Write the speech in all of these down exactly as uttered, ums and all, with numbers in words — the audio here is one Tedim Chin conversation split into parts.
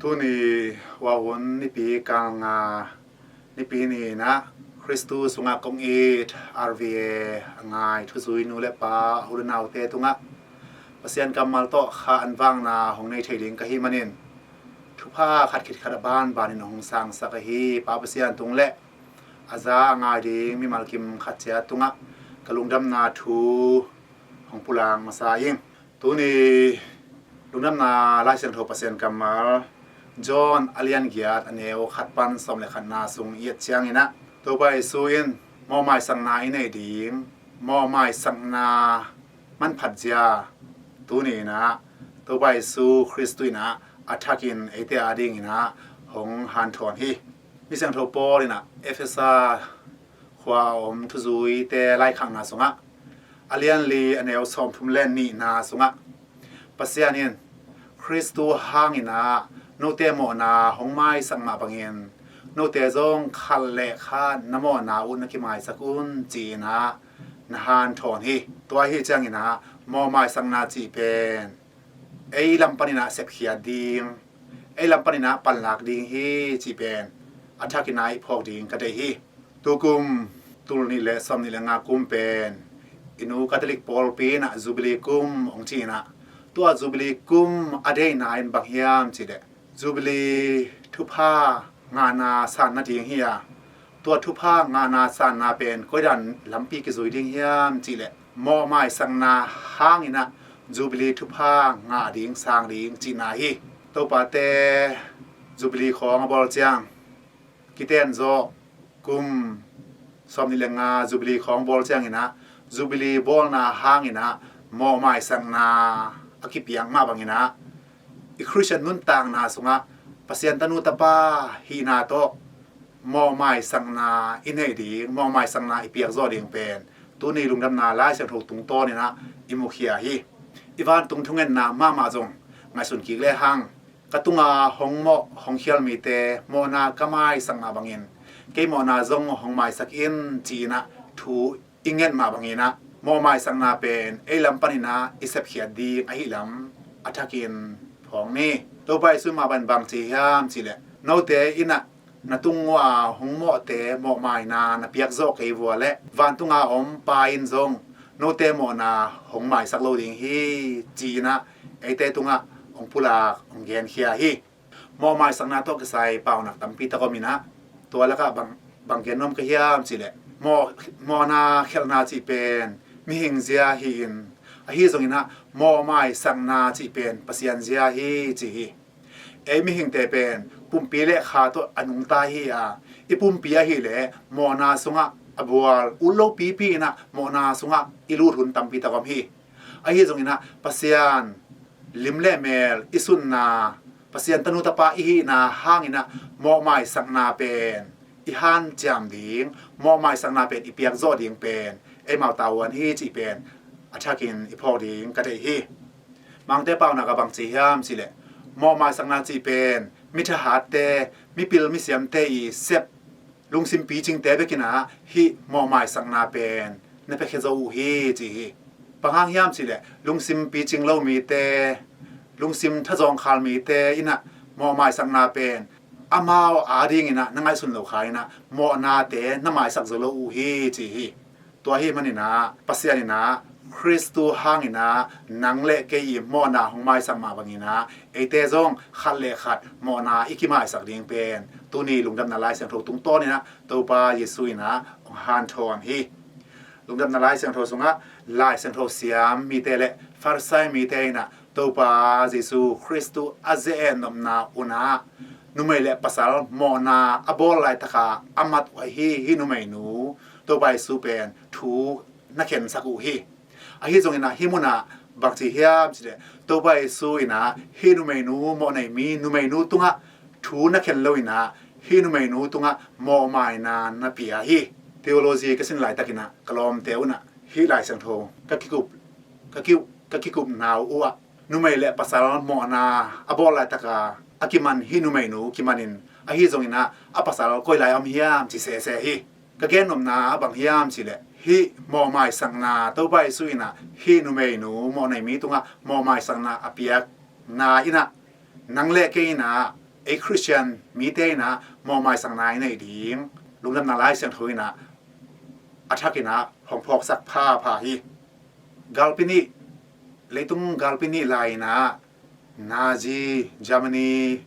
Tuni Huahun nipi kal nga, nipi ni-in ah Khristu sungah kong it R V A a ngai thuzui nu le pa, u le naute tungah Pasian kammal tawh kha an vakna hong nei thei ding ka hih manin, thupha khat khit khat a banbanin hong sangsak ahi Pa Pasian tung le a za a ngai ding mimal kim khat ciat tungah ka lungdamna thu hong pulak masa ing. Tuni lungdamna Lai Siangtho Pasian kammal John a lian giat, a neu khat pan sawm le khatna sung i et ciangin ah, Topa Jesu in mawhmaisakna i neih ding, mawhmaisakna manphat zia tuni in ah Topa Jesu Khristu in ah a thakin eite adingin ah hong hanthawn hi. Mi Siangtho Paul in ah Efesa khua a om thuzuite laikhakna sungah, a lian li, a neu sawmthum le nihna sungah, Pasian in Khristu hangin ah note mawhna hong maisak mah bangin note zong khat le khat na mawhna uh na kimaisak un, ci-in ah na hanthawn hi. Tua ahi ciangin ah mawhmaisakna cih pen ei lam panin ah sepkhiat ding, ei lam panin ah panlak ding hi cih pen a thakin ah i phawk ding ka deih hi. Tukum tul nih le sawm nih le nga kum pen i nu Catholic pawlpi in ah Jubilee kum hong ci-in ah, tua Jubilee kum a deihna in bang hiam cih leh, Jubilee thupha ngahna san nading hi a, tua thupha ngahna sanna pen koidan lampi kizui ding hiam cih leh, mawhmaisakna hangin ah Jubilee thupha ngah ding, sang ding cihna hi. Topate Jubilee khawng a bawl ciang, kiten zawh kum sawm nih le nga Jubilee khawng bawl ciangin ah, Jubilee bawlna hangin ah mawhmaisakna a kipiak mah bangin ah, i Khristian nuntakna sungah Pasian tanu tapa hihna tawh mawhmaisakna i neih ding, mawhmaisakna i piak zawh ding pen tuni lungdamna Lai Siangtho tungtawnin ah i mukhia hi. I vantung thungetna mahmah zong ngaihsun kik lehang, ka tunga hong mawh hong khial mite mawhna ka maisak mah bangin kei mawhna zong hong maisak in, ci-in ah thu i nget mah bangin ah mawhmaisakna pen ei lam panin ah i sepkhiat ding ahih lam a thakin phawk ni. Topa Jesu mah bangin bang ci hiam cih leh, note in ah na tung uah hong mawhte mawhmaina na piak zawh kei vua leh vantunga om Pa in zong note mawhna hong maisak lo ding hi, ci-in ah eite tungah hong pulak, hong genkhia hi. Mawhmaisakna tawh kisai paunak tampi tak om in ah, tua lakah bang, bang gen nuam ka hiam cih leh, mawh, mawhna khialhna cih pen mihing zia hi-in, ahi zongin ah mawhmaisakna cih pen Pasian zia hi, ci hi. Ei mihingte pen pumpi le kha tawh a nungta hi a, i pumpi ahih leh mawhna sungah a bual, ut lo pipi in ah mawhna sungah i lut hun tampi tak om hi. Ahi zongin ah Pasian lim le mel i sunna, Pasian tanu tapa i hihna hangin ah mawhmaisakna pen i hanciam ding, mawhmaisakna pen i piak zawh ding pen eimau tavuan hi, cih pen a thakin i phawk ding ka deih hi. Mangte paunak ah bang ci hiam cih leh, mawhmaisakna cih pen mi thahatte, mi pil mi siamte i sep lungsim picingte bekin ah hih mawhmaisakna pen na piakhia zo uh hi, ci hi. Bang hang hiam cih leh, lungsim picing lo mite, lungsim thazawngkhal mite in ah mawhmaisakna pen amau adingin ah na ngaihsun lo kha in ah mawhnate na maisak zo lo uh hi, ci hi. Tua ahih manin ah Pasian in ah Khristu hangin ah nang le kei i mawhna hong maisak mah bangin ah eite zong khat le khat mawhna i kimaisak ding pen tuni lungdamna Lai Siangtho tungtawnin ah Topa Jesu in ah hong hanthawn hi. Lungdamna Lai Siangtho sungah Lai Siangtho siam mite le Farisai mite in ah Topa Jesu Khristu a ze-et nopna un ah numei le pasal mawhna a bawl laitaka a mat uh ahi hih numeinu Topa Jesu pen thu na khensak uh hi. Ahi zongin ah hih munah bang ci hiam cih leh, Topa Jesu in ah hih numeinu mawhnei mi numeinu tungah thu na khen lo in ah hih numeinu tungah mawhmaina na pia hi. Theology ka sin laitakin ah ka lawmte un ah hih Lai Siangtho ka kikup, ka ki, ka kikupna uh ah numei le pasal mawhna a bawl laitaka a kiman hih numeinu kimanin, ahi zongin ah a pasal koi lai om hiam ci sese hi. Ka gennopna ah bang hiam cih leh, hih mawhmaisakna, Topa Jesu in ah hih numeinu mawhnei mi tungah mawhmaisakna a piakna in ah nang le kei in ah Ei Khristian mite in ah mawhmaisakna i neih ding lungdamna Lai Siangtho in ah a thak in ah hong phawksak phapha hi. Galpi nih, leitung galpi nih lai in ah Nazi Germany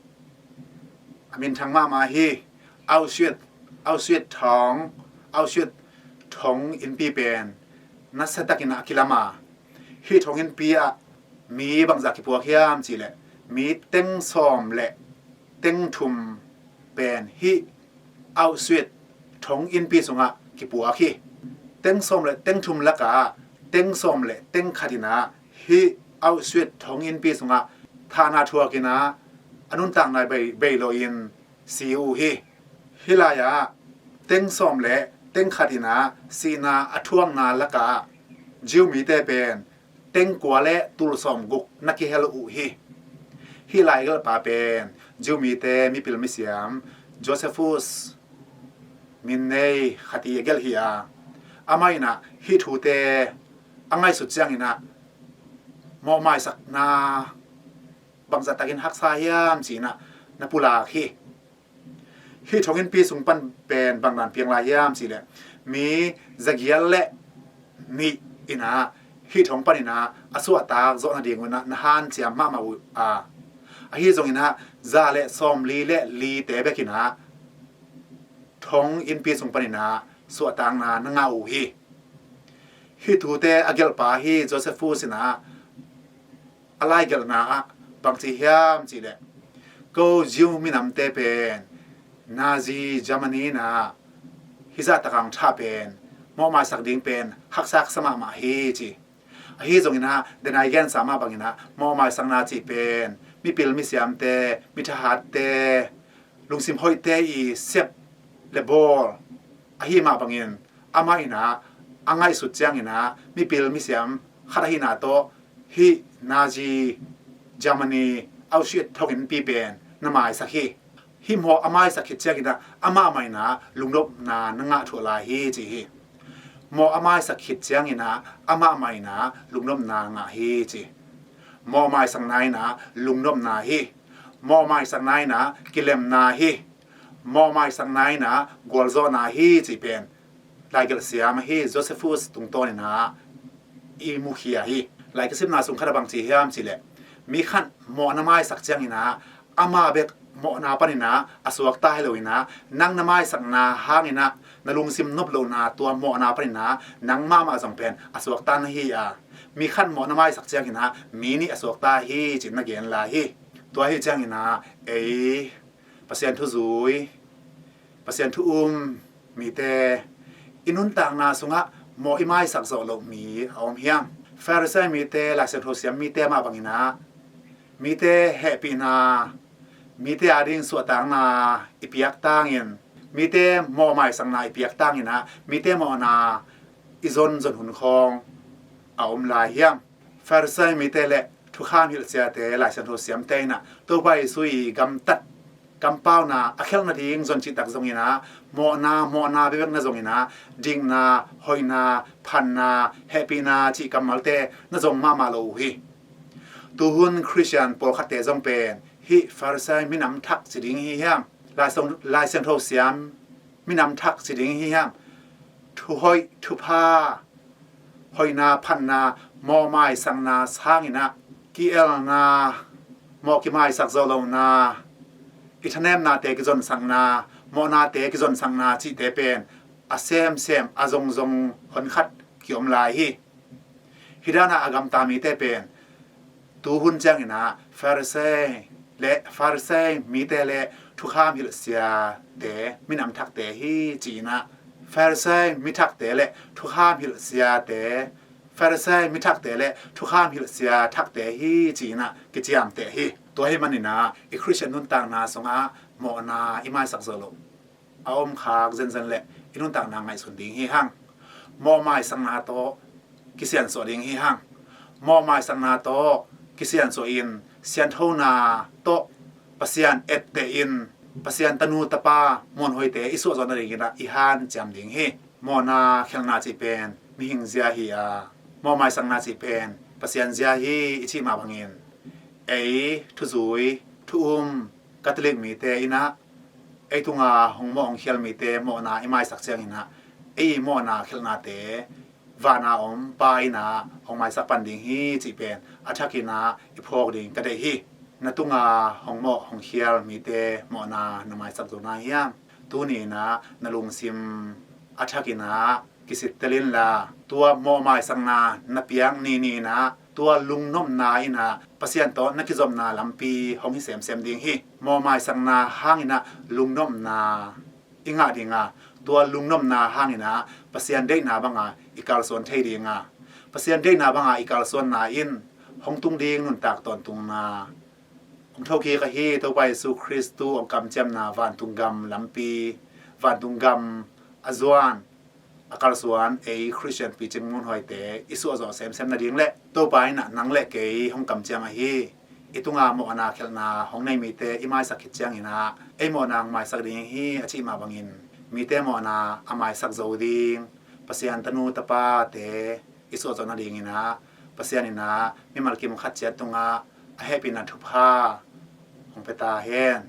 a minthang mahmah hi. Auschwitz, Auschwitz thong, Auschwitz thong innpi pen nasiatakin a kilam a, hih thong innpi ah mi bangzah kipuak hiam cihleh mi teng sawm le teng thum pen hih Auschwitz thong innpi sungah kipuak hi. Teng sawm le teng thum lakah teng sawm le teng khat in ah hih Auschwitz thong innpi sungah thahna thuak in ah a nuntakna bei, bei lo in si uh hi. Hih lai-ah teng sawm le teng khat in ah sihna a thuakna lakah Jew mite pen teng kua le tul sawm guk na kihel uh hi. Hih laigelhpa pen Jew mite mipil misiam Josephus min nei khat i a gelh hi a, amah in ah hih thute a ngaihsut ciangin ah mawhmaisakna bangzah takin haksa hiam ci-in ah na pulak hi. Hih thong innpi sung pan pen bang dan piang lai hiam cihleh mi zagial le nih in ah hih thong pan in ah a suahtak zawh nading un ah na hanciam mahmah uh a, ahi zongin ah za le sawmli le lite bek in ah thong innpi sung pan in ah suahtakna na ngah uh hi. Hih thute a gelhpa hi Josephus in ah a laigelhna ah bangci hiam cihleh, ko Jew minamte pen Nazi Germany in ah hih zahtak a hong thah pen mawhmaisak ding pen haksa mahmah hi ci. Ahi zongin ah denai gensa mah bangin ah mawhmaisakna cih pen mipil misiamte, mithahatte, lungsim hoihte i sep le bawl ahi mah bangin amah in ah a ngaihsut ciangin ah mipil misiam khat ahihna tawh hih Nazi Germany Auschwitz thong innpi pen na maisak hi. Hih mawh a maisak khit ciangin ah amah mah in ah lungnopna na ngah thuah lai hi ci hi. Mawh a maisak khit ciangin ah amah mah in ah lungnopna ngah hi ci. Mawhmaisakna in ah lungnopna hi. Mawhmaisakna in ah kilemna hi. Mawhmaisakna in ah gualzawhna hi cih pen laigelh siam ahi Josephus tungtawn in ah i mukhia hi. Lai ka simna sung khat ah bangci hiam cihleh, mi khat mawh na maisak ciangin ah ama bek mawhna pan in ah a suakta hi lo in ah nang na maisakna hangin ah na lungsim nop lohna tua mawhna pan in ah nang mahmah zong pen a suakta na hi a, mi khat mawh na maisak ciangin ah mi nih a suakta hi ci-in na gen lai hi. Tua hi ciangin ah ei Pasian thu zui, Pasian thu um mite i nuntakna sungah mawh i maisak zawh loh mi a om hiam? Pharisee mite, Lai Siangtho siam mite mah bangin ah mite hehpihna, mite ading suahtakna i piak tangin, mite mawhmaisakna i piak tangin ah mite mawhna i zonzon hun khawng a om lai hiam? Pharisee mite le thukham hilhsiate, Lai Siangtho siamte in ah Topa Jesu i gamtat, kampauna a khelh nading zon cihtak zongin ah mawhna, mawhna bekbek na zongin ah dikna, hoihna, phatna, hehpihna cih kammalte na zong mahmah lo uh hi. Tuhun Khristian pawlkhatte zong pen hih Pharisee minam thak ci ding hi hiam? Lai Siang, Lai Siangtho siam minam thak ci ding hi hiam? Thuhoih, thupha, hoihna, phatna, mawhmaisakna sangin ah ki-elna, mawh kimaisak zawh lohna, i thanemnate kizonsakna, mawhnate kizonsakna cihte pen a semsem, a zongzong honkhat kiom lai hi. Hih dan ah a gamta mite pen tuhun ciangin ah Pharisee le, Pharisee mite le thukham hilhsiate minam thakte hi ci-in ah, Pharisee mi thakte le thukham hilhsiate, Pharisee mi thakte le thukham hilhsia thakte hi ci-in ah kiciamteh hi. Tua ahih manin ah i Khristian nuntakna sungah mawhna i maisak zawh loh a om khak zenzen le i nuntakna ngaihsun ding hi hang. Mawhmaisakna tawh kisiansuah ding hi hang. Mawhmaisakna tawh kisiansuah in sianthona tawh Pasian etteh in Pasian tanu tapa muanhuaite i suahzawh nadingin ah i hanciam ding hi. Mawhna khelhna cih pen mihing zia hi a, mawhmaisakna cih pen Pasian zia hi i cih mah bangin ei thuzui, thu um, Catholic mite in ah ei tunga hong mawh hong khial mite mawhna i maisak ciangin ah ei mawhna khialhnate vana om Pa in ah hong maisak pan ding hi cih pen a thakin ah i phawk ding ka deih hi. Na tunga hong mawh hong khial mite mawhna na maisak zo na hiam? Tuni in ah na lungsim a thakin ah kisittel inla, tua mawh maisakna na piak ni ni in ah tua lungnopna in ah Pasian tawh na kizopna lampi hong hi semsem ding hi. Mawh maisakna hangin ah lungnopna i ngah ding a, tua lungnopna hangin ah Pasian deihna banga i kalsuan thei ding a, Pasian deihna banga i kalsuanna in hong tung ding nuntak tawntungna hong thokik ahi Topa Jesu Khristu hong kamciamna vantung gam lampi, vantung gam a zuan a kalsuan ei Khristian picing mun huaite i suahzawh semsem nading le Topa in ah nang le kei hong kamciam ahi. I tunga mawhna khialhna hong nei mite i maisak khit ciangin ah ei mawhna hong maisak ding hi a cih mah bangin mite mawhna a maisak zo ding Pasian tanu tapate i suahzawh nadingin ah Pasian in ah mimal kim khat ciat tungah a hehpihna thupha hong pia ta hen.